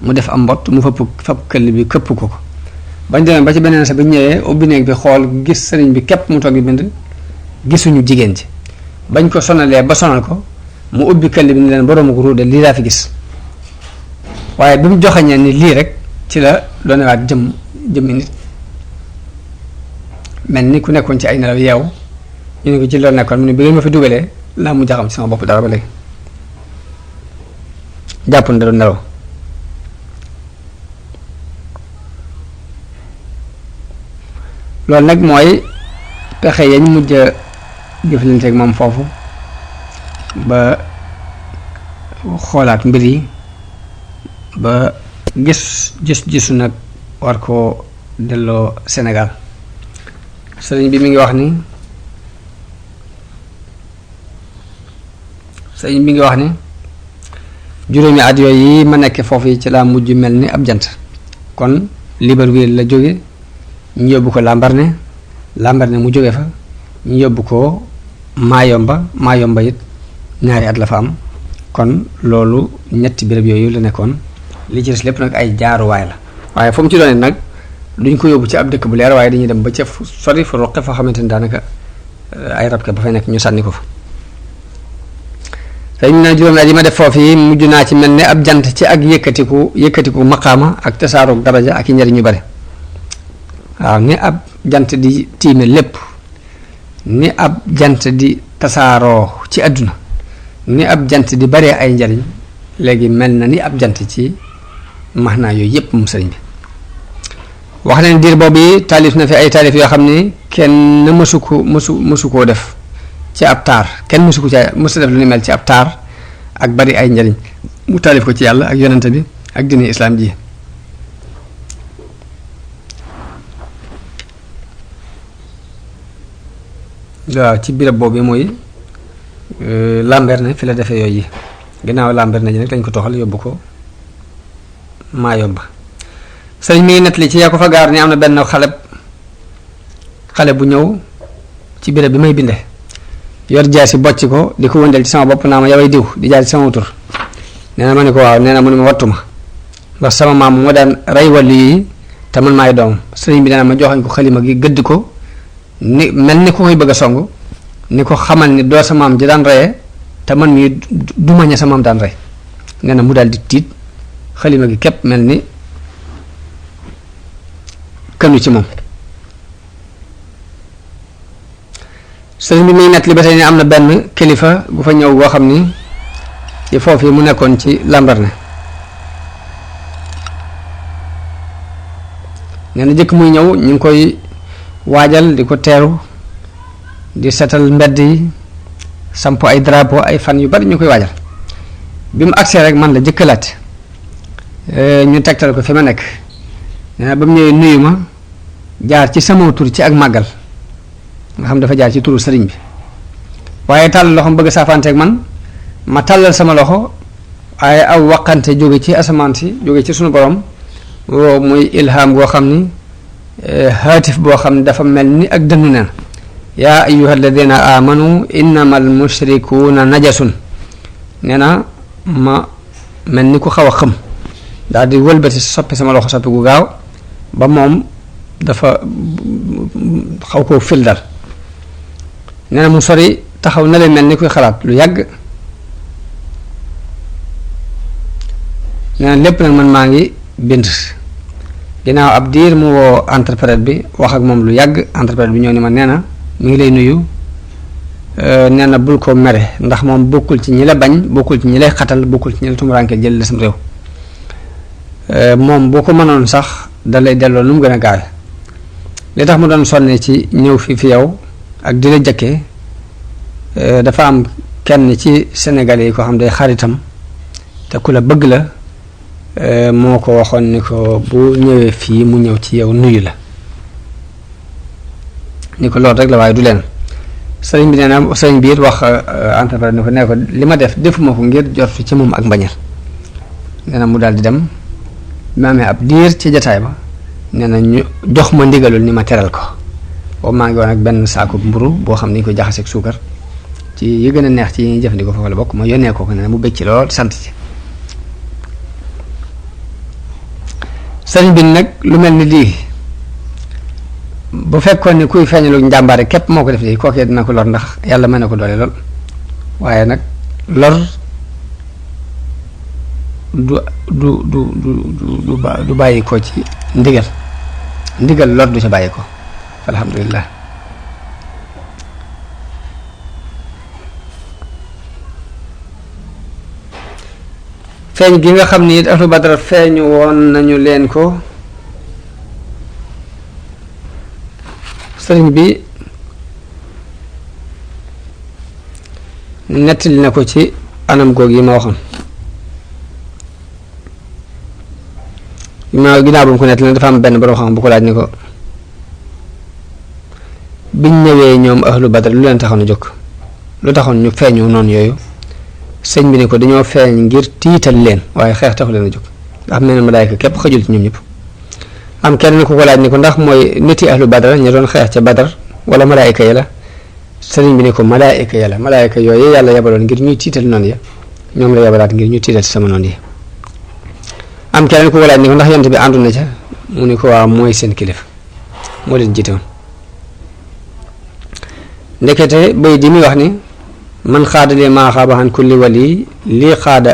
mu def am mbott mu fab këll bi këpp ko bañ demee ba ci beneen sa bi ñëwee ubbi néeg bi xool gis sëriñ bi képp mu toog di bind gisuñu jigéen ci bañ ko sonalee ba sonal ko mu ubbi këll bi ni leen boroomu ko ruude lii laa fi gis waaye bi mu joxañee ni lii rek ci la doonewaat jëmmi nit mel ni ku nekkoon ci ay nelaw yeewu ñu ne ko ci loolu nekkoon mu ne bi ngeen ma fi dugalee laa mu jaxam ci sama bopp dara ba léegi jàpp na da doon nelaw loolu nag mooy pexe yañ mujj a jëflanteeg moom foofu ba xoolaat mbir yi ba gisu nag war koo delloo Sénégal sëriñ bi mi ngi wax ni juróomi at yooyu yi ma nekk foofu yi ci laa mujj mel ni ab jant kon Libreville la jóge ñu yóbbu ko Lambaréné mu jóge fa ñu yóbbu ko Mayomba it ñaari at la fa am kon loolu ñetti béréb yooyu la nekkoon li ci des lépp nag ay jaaruwaay la waaye fu mu ci doon nag duñ ko yóbbu ci ab dëkk bu leer waaye dañuy dem ba ca sori fa roqe fa xamante ni daanaka ay rabke ba fay nekk ñu sànni ko fa tey ñu ne juróomi at yi ma def foofu yi mujj naa ci mel ne ab jant ci ak yëkkatiku maqaama ak tasaaru daraja ak i njariñ yu bari waaw ni ab jant di tiime lépp ni ab jant di tasaaroo ci àdduna ni ab jant di baree ay njariñ léegi mel na ni ab jant ci maanaa yooyu yépp mu sëriñ bi wax nañ diir boobu yi taalif na fi ay taalif yoo xam ni kenn mësu koo def ci ab taar kenn mësu def lu ni mel ci ab taar ak bari ay njariñ mu taalif ko ci yàlla ak yonente bi ak diine islaam ji waaw ci birab boobu mooy Lambaréné fi la defee yooyu yi ginnaaw Lambaréné ji nag lañ ko toxal yóbbu ko Mayomba sëriñ mi ngi nettali ci yaa ko fa gaar ni am na benn xale bu ñëw ci birab bi may binde yor jaasi bocc ko di ko wëndeel ci sama bopp naa ma yaway diw di jaar ci sama tur nee na ma ne ko waaw nee na mu ne ma wattu ma ndax sama maam moo daan rey wàllu yi te man maay doom sëriñ bi nee na ma joxañ ko xalima gi gëdd ko ni mel ni ko koy bëgg a song ni ko xamal ni doo sa maam ji daan reyee te man mii du ma ña sa maam daan rey nee na mu daal di tiit xalima gi képp mel ni kënu ci moom sëriñ bi muy nett li ba tey ni am na benn kilifa bu fa ñëw boo xam ni ci foofu yi mu nekkoon ci Lambaréné nee na jëkk muy ñëw ñu ngi koy waajal di ko teeru di setal mbedd yi samp ay drapeau ay fan yu bari ñu koy waajal bi mu agsee rek man la jëkkalaat ñu tegtal ko fi ma nekk nee na ba mu ñëwee nuyu ma jaar ci sama tur ci ak màggal nga xam dafa jaar ci turu sëriñ bi waaye tàll loxo bëgg saafanteeg man ma tàllal sama loxo waaye aw waqante jóge ci asamaan si jóge ci sunu borom woo muy ilham boo xam ni haatif boo xam ne dafa mel ni ak dënnu neen yaa ayyuha alladina amanu innama al mushrikuuna najasun nee na ma mel ni ku xaw a xëm daal di wëlbati soppi sama loxo soppi gu gaaw ba moom dafa xaw koo fil dal nee na mu sori taxaw na leen mel ni kuy xalaat lu yàgg nee na lépp nag man maa ngi bind ginnaaw ab diir mu woo interprète bi wax ak moom lu yàgg interprète bi ñëw ni ma nee na mi ngi lay nuyu nee na bul ko mere ndax moom bokkul ci ñi la bañ bokkul ci ñi lay xatal bokkul ci ñi la tumuraanke jël la sam réew moom boo ko mënoon sax da lay delloo nu mu gën a gaawe li tax mu doon sonne ci ñëw fi yow ak di la jëkkee dafa am kenn ci Sénégalais yi ko xam day xaritam te ku la bëgg la moo ko waxoon ni ko bu ñëwee fii mu ñëw ci yow nuyu la ni ko loolu rek la waaye du leen sëriñ bi nee na sëriñ bi it wax entrepreneur ni ko nee ko li ma defuma ko ngir jot ci moom ak mbañal nee na mu daal di dem bi ma amee ab diir ci jataay ba nee na ñu jox ma ndigalul ni ma teral ko boobu maa ngi woon ak benn saako mburu boo xam ni ñu ko jaxaseeg suukar ci yi gën a neex ci yi ñuy jëfandikoo foofu la bokk ma yónnee ko ne mu bëgg ci lool sant ci. sëriñ bi nag lu mel ni lii bu fekkoon ni kuy feeñalu njàmbaare képp moo ko def lii kookee dina ko lor ndax yàlla mën na ko doole lool waaye nag lor du bàyyi ko ci ndigal lor du ca bàyyi ko alhamdulillah. feeñ gi nga xam ni it ahlu badar feeñu woon nañu leen ko sëriñ bi nettali na ko ci anam goog yi ma waxoon ginnaaw bu mu ko nettali dafa am benn borom xam bu ko laaj ni ko biñ ñëwee ñoom ahlu badar lu leen taxoon a jóg lu taxoon ñu feeñu noonu yooyu sëñ bi ni ko dañoo feeñ ngir tiital leen waaye xeex taxu leen a jóg ndax mel na malaayka képp xëjul ci ñoom ñëpp. am kenn ku ko laaj ni ko ndax mooy niti ahlu badar ñu doon xeex ca badar wala malaayka ya la sëriñ bi ni ko malaayka ya la malaayka yooyu yàlla yabaloon ngir ñuy tiital noonu ya ñoom la yabalaat ngir ñu tiital sama noonu yi. am kenn ku ko laaj ni ko ndax yonent bi àndu na ca mu ni ko waaw mooy seen kilifa moo leen jiite woon. ndekete bay di muy wax ni man xaada li maa xaaba an kulli wali lii xaada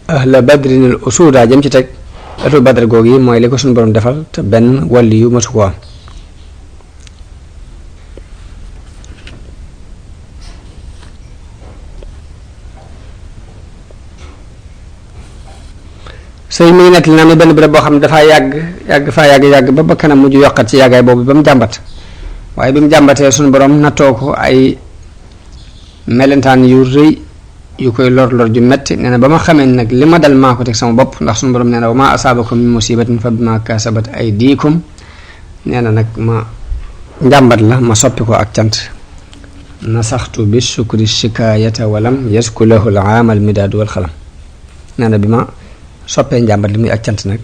ahla badrinil usuda jëm ci teg ahlu badar googu yi mooy li ko suñu borom defal te benn wali yu matu ko am. sëy mi ngi nekk li na am benn béréb boo xam ne dafaa yàgg ba ba kanam mujj yokkat ci yàggaay boobu ba mu jàmbat waaye bi mu jàmbatee suñu borom nattoo ko ay melentaan yu rëy yu koy lor ju metti nee na ba ma xamee nag li ma dal maa ko teg sama bopp ndax suñu borom nee na wa maa asaabakum min musibatin fa bima kasabat aydikum nee na nag ma njàmbat la ma soppi ko ak cant nasaxtu bi sukri shikaayata walam yasku lahu al aamal midaadu wal xalam nee na bi ma soppee njàmbat li muy ak cant nag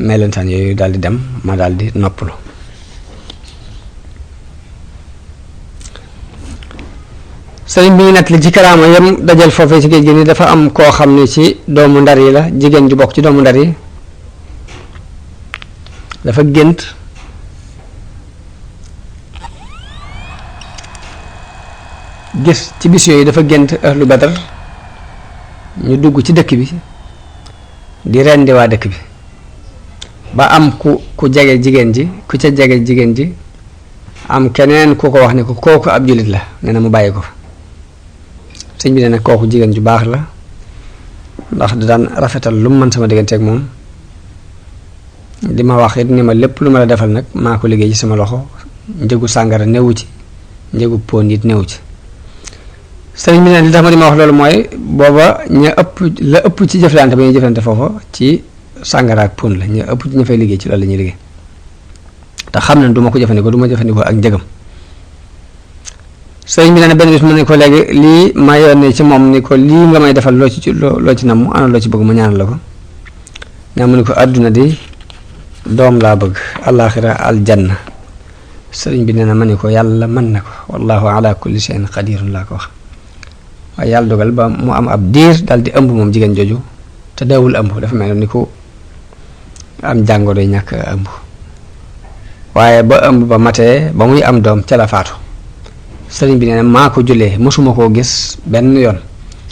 melentaan yooyu daal di dem ma daal di noppalu. sëriñ bi ñu nett li ci karaama yam dajal foofee ci géej gi ni dafa am koo xam ne ci doomu ndar yi la jigéen ju bokk ci doomu ndar yi dafa gént gis ci bis yooyu dafa gént ahlu badar ñu dugg ci dëkk bi di rendi waa dëkk bi ba am ku jege jigéen ji ku ca jege jigéen ji am keneen ku ko wax ne ko kooku ab jullit la nee na mu bàyyi ko fa sëñ bi ne nag kooku jigéen ju baax la ndax da daan rafetal lu mu mën sama digganteeg moom di ma wax it ni ma lépp lu ma la defal nag maa ko liggéey ci sama loxo njëgu sàngara newu ci njëgu pon it newu ci. sëriñ bi ne li tax ma di ma wax loolu mooy booba la ëpp ci jëflante ba ñuy jëflante foofa ci sàngara ak pon la ña ëpp ci ña fay liggéey ci loolu la ñuy liggéey te xam na du ma ko jëfandikoo du ma jëfandikoo ak njëgam. sëriñ bi nee na benn bis mu ne ko léegi lii ma yónnee ci moom ni ko lii nga may defal loo ci namm ana loo ci bëgg ma ñaanal la ko ne mu ne ko àdduna di doom laa bëgg alaaxira aljanna sëriñ bi nee na ma ne ko yàlla mën na ko wallahu ala kulli shay'in qadirun laa ko wax waaye yàlla dogal ba mu am ab diir daal di ëmb moom jigéen jooju te daawul ëmb dafa mel ni ko am jàngoro yi ñàkk ëmb waaye ba ëmb ba matee ba muy am doom ca la faatu. sëriñ bi nee na maa ko jullee mosuma koo gis benn yoon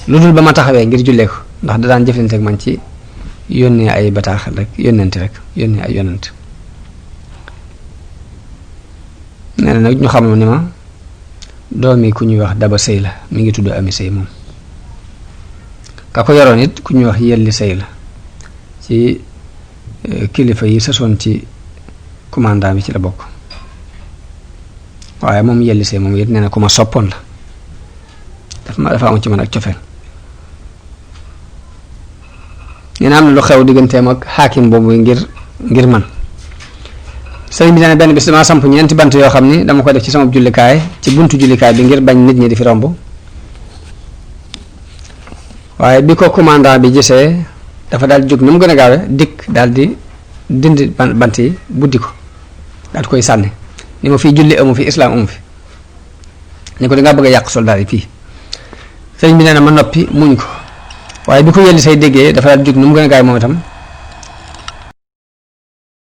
lu dul ba ma taxawee ngir jullee ko ndax da daan jëflante ak man ci yónnee ay bataaxal rek yónnee ay yonent nee na nag ñu xam ni ma doomi ku ñuy wax daba sëy la mi ngi tudd ami sëy moom ka ko yoroon it ku ñuy wax yelli sëy la ci kilifa yi sasoon ci commandant bi ci la bokk waaye moom yelli see moom it nee na ku ma soppoon la dafa am ci man ak cofeel nee na am na lu xew digganteem ak xaakim boobu ngir man sëriñ bi nee na benn bis damaa samp ñeenti bant yoo xam ni dama ko def ci sama jullikaay ci buntu jullikaay bi ngir bañ nit ñi di fi romb waaye bi ko commandant bi gisee dafa daal di jóg ni mu gën a gaawe dikk daal di dindi bant yi buddi ko daal di koy sànni ni ma fii julli amu fi islam amu fi ni ko da ngaa bëgg a yàq soldaar yi fii sëriñ bi nee na ma noppi muñ ko waaye bi ko yelli say déggee dafa daal jóg nu mu gën a gaay moom itam